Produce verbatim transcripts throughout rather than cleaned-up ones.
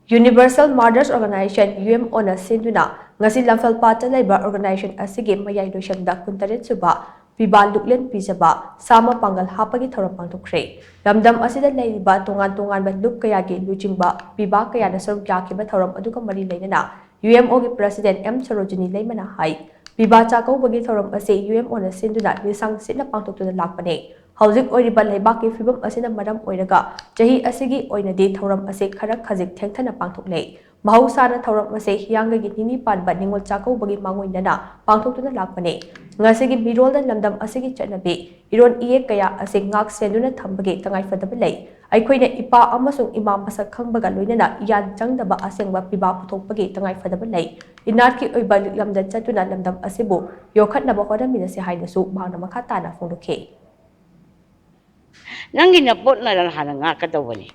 Universal Mothers Organization, UMO ꯅ ꯁꯤꯟꯗꯨꯅ ꯉꯁꯤ ꯂꯝꯐꯦꯜꯄꯥꯠꯇ ꯂꯩꯕ organization ꯑꯁꯤꯒꯤ ꯃꯌꯥꯏ ꯂꯣꯏꯁꯪꯗ ꯀꯨꯟꯇꯔꯦꯠ ꯁꯨꯕ ꯄꯤꯕꯥ ꯂꯨꯛꯂꯦꯟ ꯄꯤꯖꯕ ꯁꯥ ꯑꯃ ꯄꯥꯡꯒꯜ ꯍꯥꯞꯄꯒꯤ ꯊꯧꯔꯝ ꯄꯥꯡꯊꯣꯛꯈ꯭ꯔꯦ꯫ ꯂꯝꯗꯝ ꯑꯁꯤꯗ ꯂꯩꯔꯤꯕ ꯇꯣꯉꯥꯟ ꯇꯣꯉꯥꯟꯕ ꯂꯨꯞ ꯀꯌꯥꯒꯤ ꯂꯨꯆꯤꯡꯕ ꯄꯤꯕꯥ ꯀꯌꯥꯅ ꯁꯔꯨꯛ ꯌꯥꯈꯤꯕ ꯊꯧꯔꯝ ꯑꯗꯨꯒ ꯃꯔꯤ ꯂꯩꯅꯅ UMO ꯒꯤ President M ꯁꯔꯣꯖꯤꯅꯤ ꯂꯩꯃꯅ ꯍꯥꯏ, ꯄꯤꯕꯥ ꯆꯥꯛꯀꯧꯕꯒꯤ ꯊꯧꯔꯝ ꯑꯁꯤ UMO ꯅ ꯁꯤꯟꯗꯨꯅ ꯂꯤꯁꯥꯡ ꯁꯤꯠꯅ ꯄꯥꯡꯊꯣꯛꯇꯨꯅ ꯂꯥꯛꯄꯅꯤ꯫ ꯍꯧꯖꯤꯛ ꯑꯣꯏꯔꯤꯕ ꯂꯩꯕꯥꯛꯀꯤ ꯐꯤꯕꯝ ꯑꯁꯤꯅ ꯃꯔꯝ ꯑꯣꯏꯔꯒ ꯆꯍꯤ ꯑꯁꯤꯒꯤ ꯑꯣꯏꯅꯗꯤ ꯊꯧꯔꯝ ꯑꯁꯤ ꯈꯔ ꯈꯖꯤꯛ ꯊꯦꯡꯊꯅ ꯄꯥꯡꯊꯣꯛꯂꯦ꯫ ꯃꯍꯧꯁꯥꯅ ꯊꯧꯔꯝ ꯑꯁꯤ ꯍꯤꯌꯥꯡꯒꯩꯒꯤ ꯅꯤꯅꯤ ꯄꯥꯟꯕ ꯅꯤꯉꯣꯜ ꯆꯥꯛꯀꯧꯕꯒꯤ ꯃꯥꯡꯑꯣꯏꯅꯅ ꯄꯥꯡꯊꯣꯛꯇꯨꯅ ꯂꯥꯛꯄꯅꯤ꯫ ꯉꯁꯤꯒꯤ ꯃꯤꯔꯣꯜꯗ ꯂꯝꯗꯝ ꯑꯁꯤꯒꯤ ꯆꯠꯅꯕꯤ, ꯏꯔꯣꯟ ꯏꯌꯦꯛ ꯀꯌꯥ ꯑꯁꯤ ꯉꯥꯛ ꯁꯦꯟꯗꯨꯅ ꯊꯝꯕꯒꯤ ꯇꯉꯥꯏꯐꯗꯕ ꯂꯩ꯫ ꯑꯩꯈꯣꯏꯅ ꯏꯄꯥ ꯑꯃꯁꯨꯡ ꯏꯃꯥ ꯃꯁꯛ ꯈꯪꯕꯒ ꯂꯣꯏꯅꯅ ꯏꯌꯥꯟ ꯆꯪꯗꯕ ꯑꯁꯦꯡꯕ ꯄꯤꯕꯥ ꯄꯨꯊꯣꯛꯄꯒꯤ ꯇꯉꯥꯏꯐꯗꯕ ꯂꯩ꯫ ꯏꯅꯥꯠꯀꯤ ꯑꯣꯏꯕ ꯂꯤꯛꯂꯝꯗ ꯆꯠꯇꯨꯅ ꯂꯝꯗꯝ ꯑꯁꯤꯕꯨ ꯌꯣꯛꯈꯠꯅꯕ ꯍꯣꯠꯅꯃꯤꯟꯅꯁꯤ ꯍꯥꯏꯅꯁꯨ ꯃꯍꯥꯛꯅ ꯃꯈꯥ ꯇꯥꯅ ꯐꯣꯡꯗꯣꯛꯈꯤ꯫ ꯅꯪꯒꯤ ꯅꯄꯣꯠ ꯅꯔꯜ ꯍꯥꯟꯅ ꯉꯥꯛꯀꯗꯧꯕꯅꯤ꯫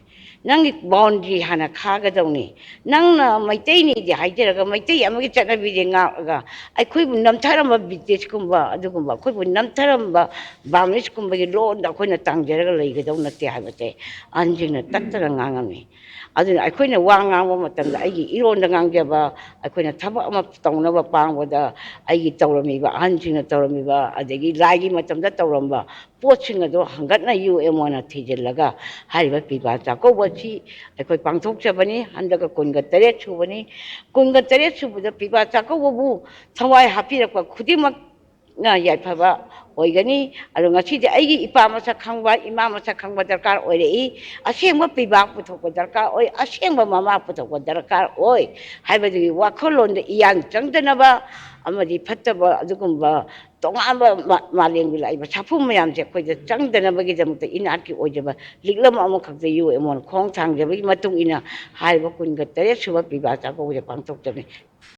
ꯅꯪꯒꯤ boundary ꯍꯥꯟꯅ ꯈꯥꯒꯗꯧꯅꯤ꯫ ꯅꯪꯅ ꯃꯩꯇꯩꯅꯤꯗꯤ ꯍꯥꯏꯖꯔꯒ ꯃꯩꯇꯩ ꯑꯃꯒꯤ ꯆꯠꯅꯕꯤꯁꯦ ꯉꯥꯛꯑꯒ ꯑꯩꯈꯣꯏꯕꯨ ꯅꯝꯊꯔꯝꯕ British ꯀꯨꯝꯕ, ꯑꯗꯨꯒꯨꯝꯕ ꯑꯩꯈꯣꯏꯕꯨ ꯅꯝꯊꯔꯝꯕ Burmese ꯀꯨꯝꯕꯒꯤ ꯂꯣꯟꯗ ꯑꯩꯈꯣꯏꯅ ꯇꯥꯡꯖꯔꯒ ꯂꯩꯒꯗꯧ ꯅꯠꯇꯦ ꯍꯥꯏꯕꯁꯦ ꯑꯍꯟꯁꯤꯡꯅ ꯇꯠꯇꯅ ꯉꯥꯡꯉꯝꯃꯤ꯫ ꯑꯗꯨꯅ ꯑꯩꯈꯣꯏꯅ ꯋꯥ ꯉꯥꯡꯕ ꯃꯇꯝꯗ ꯑꯩꯒꯤ ꯏꯔꯣꯟꯗ ꯉꯥꯡꯖꯕ, ꯑꯩꯈꯣꯏꯅ ꯊꯕꯛ ꯑꯃ ꯇꯧꯅꯕ ꯄꯥꯡꯕꯗ ꯑꯩꯒꯤ ꯇꯧꯔꯝꯃꯤꯕ, ꯑꯍꯟꯁꯤꯡꯅ ꯇꯧꯔꯝꯃꯤꯕ, ꯑꯗꯒꯤ ꯂꯥꯏꯒꯤ ꯃꯇꯝꯗ ꯇꯧꯔꯝꯕ ꯄꯣꯠꯁꯤꯡ ꯑꯗꯣ ꯍꯪꯒꯠꯅ UMO ꯅ ꯊꯤꯖꯤꯜꯂꯒ ꯍꯥꯏꯔꯤꯕ ꯄꯤꯕꯥ ꯆꯥꯛꯀꯧꯕ ꯑꯁꯤ ꯑꯩꯈꯣꯏ ꯄꯥꯡꯊꯣꯛꯆꯕꯅꯤ꯫ ꯍꯟꯗꯛꯀ ꯀꯨꯟꯒ ꯇꯔꯦꯠ ꯁꯨꯕꯅꯤ꯫ ꯀꯨꯟꯒ ꯇꯔꯦꯠ ꯁꯨꯕꯗ ꯄꯤꯕꯥ ꯆꯥꯛꯀꯧꯕꯕꯨ ꯊꯋꯥꯏ ꯍꯥꯞꯄꯤꯔꯛꯄ ꯈꯨꯗꯤꯡꯃꯛꯅ ꯌꯥꯏꯐꯕ ꯑꯣꯏꯒꯅꯤ꯫ ꯑꯗꯣ ꯉꯁꯤꯗꯤ ꯑꯩꯒꯤ ꯏꯄꯥ ꯃꯁꯛ ꯈꯪꯕ, ꯏꯃꯥ ꯃꯁꯛ ꯈꯪꯕ ꯗꯔꯀꯥꯔ ꯑꯣꯏꯔꯛꯏ꯫ ꯑꯁꯦꯡꯕ ꯄꯤꯕꯥ ꯄꯨꯊꯣꯛꯄ ꯗꯔꯀꯥꯔ ꯑꯣꯏ, ꯑꯁꯦꯡꯕ ꯃꯃꯥ ꯄꯨꯊꯣꯛꯄ ꯗꯔꯀꯥꯔ ꯑꯣꯏ ꯍꯥꯏꯕꯗꯨꯒꯤ ꯋꯥꯈꯜꯂꯣꯟꯗ ꯏꯌꯥꯟ ꯆꯪꯗꯅꯕ ꯑꯃꯗꯤ ꯐꯠꯇꯕ ꯑꯗꯨꯒꯨꯝꯕ ꯇꯣꯉꯥꯟꯕ ꯃꯥ-, ꯃꯥꯂꯦꯝꯒꯤ ꯂꯥꯛꯏꯕ ꯁꯥꯐꯨ ꯃꯌꯥꯝꯁꯦ ꯑꯩꯈꯣꯏꯗ ꯆꯪꯗꯅꯕꯒꯤꯗꯃꯛꯇ ꯏꯅꯥꯠꯀꯤ ꯑꯣꯏꯖꯕ ꯂꯤꯛꯂꯝ ꯑꯃꯈꯛꯇ UMO ꯅ ꯈꯣꯡ ꯊꯥꯡꯖꯕꯒꯤ ꯃꯇꯨꯡ ꯏꯟꯅ ꯍꯥꯏꯔꯤꯕ ꯀꯨꯟꯒ ꯇꯔꯦꯠ ꯁꯨꯕ ꯄꯤꯕꯥ ꯆꯥꯛꯀꯧꯕꯁꯦ ꯄꯥꯡꯊꯣꯛꯆꯕꯅꯤ꯫